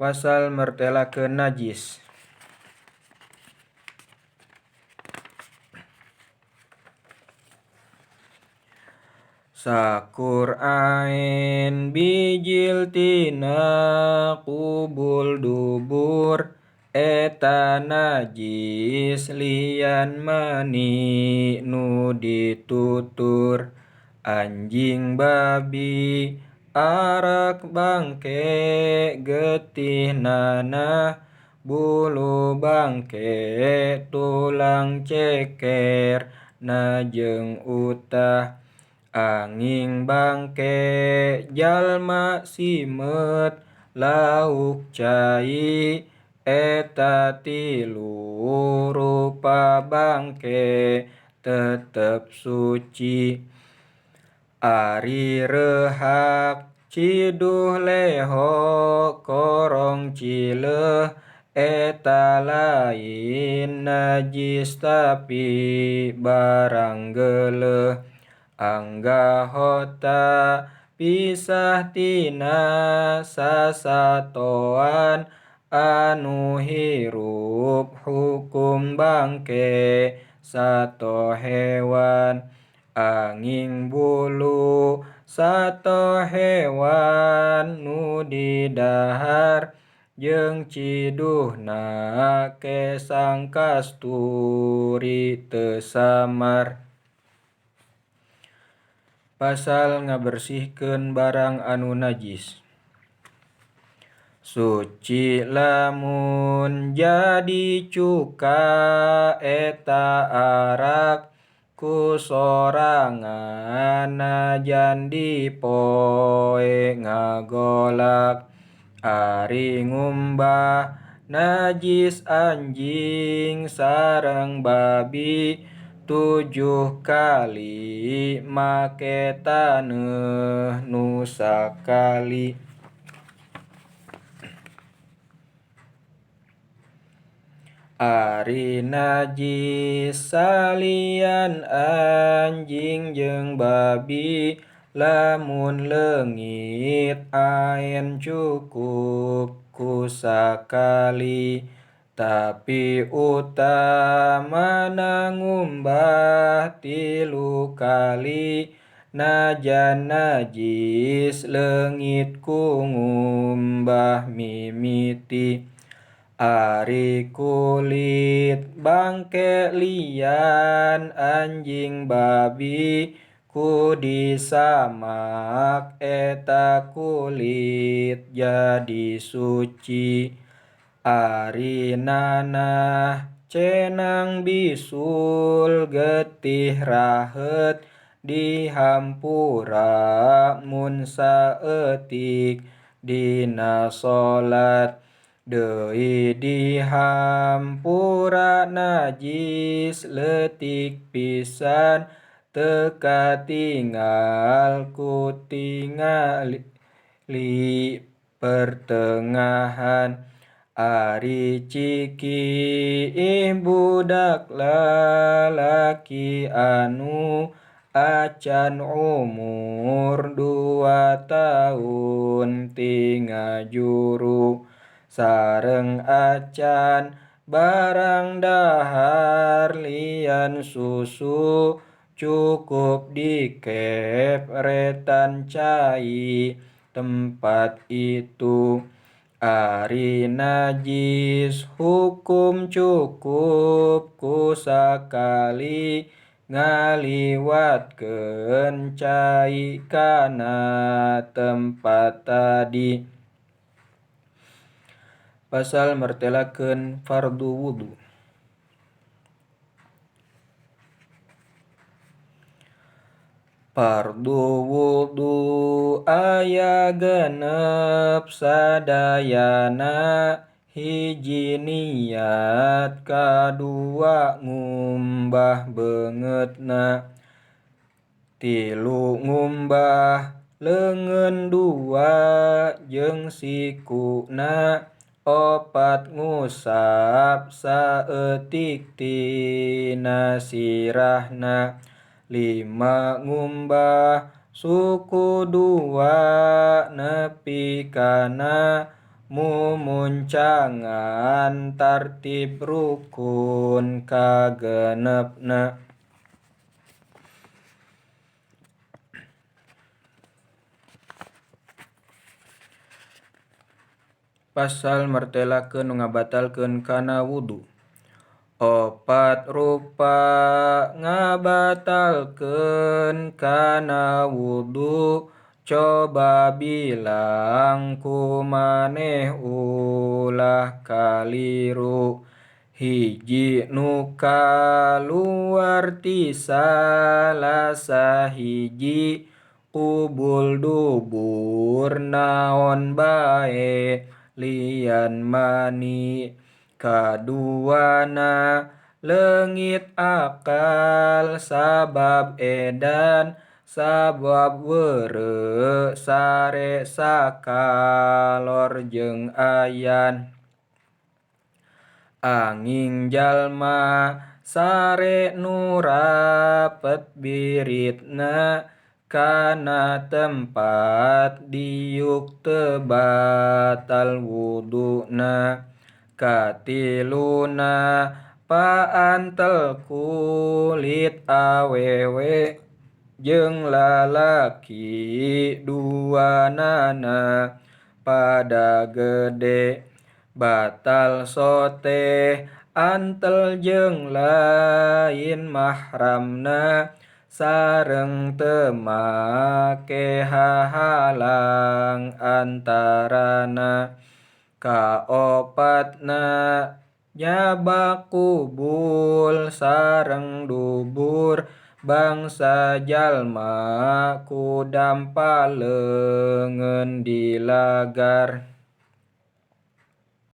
Pasal mertelakeun najis. Sakur aen bijil tina kubul dubur eta najis lian mani nu ditutur. Anjing babi arak bangke getih nanah bulu bangke tulang ceker na jeung utah. Anging bangke jalma simeut lauk cai eta tilu rupa bangke tetep suci. Ari rehak ciduh leho korong cileuh eta lain najis tapi barang geuleuh. Anggahota pisah tina sasatoan anu hirup hukum bangke sato hewan. Anging bulu sato hewan nu didahar jeung ciduhna kesang kasturi teu samar. Pasal ngabersihkeun barang anu najis. Suci lamun jadi cuka eta arak ku sorangan najan dipoe ngagolak. Ari ngumbah najis anjing sareng babi 7 kali make taneuh nu sakali. Ari najis salian anjing jeung babi lamun leungit aen cukup ku sakali. Tapi utamana ngumbah 3 kali najan najis leungit ku ngumbah mimiti. Ari kulit bangke lian anjing babi ku disamak eta kulit jadi suci. Ari nanah cenang bisul getih raheut dihampura mun saeutik dina salat. Deui dihampura najis leutik pisan teu katingal ku tingali pertengahan. Ari cikiih budak lalaki anu acan umur 2 tahun tingajuru sareng acan barang dahar lian susu cukup dikepretan cai tempat itu. Ari najis hukum cukup ku sakali ngaliwatkeun cai kana tempat tadi. Pasal mertelakeun fardu wudu. Fardu wudu aya 6 sadayana, hiji niat, kadua ngumbah beungeutna, 3 ngumbah leungeun 2 jeung sikuna, 4 ngusap saeutik tina sirahna, 5 ngumbah suku 2 nepi kana Mumuncangan tartib rukun kagenepna. Pasal martelakeun nu ngabatalkeun kana wudu. Opat rupa ngabatalkeun kana wudu, coba bilang ku maneh ulah kaliru. Hiji nu kaluar ti salah sahiji kubul dubur naon bae lian mani. Kaduana leungit akal sabab edan sabab weureu sare sakalor jeung ayan. Anging jalma sare nu rapet biritna kana tempat diuk teu batal wuduna. Katiluna paantel kulit awewe jeung lalaki duanana pada gede. Batal soteh antel jeung lain mahramna sareng teu make hahalang antarana. Kaopatna nyabak kubul sareng dubur bangsa jalma ku dampa leungeun dilagar.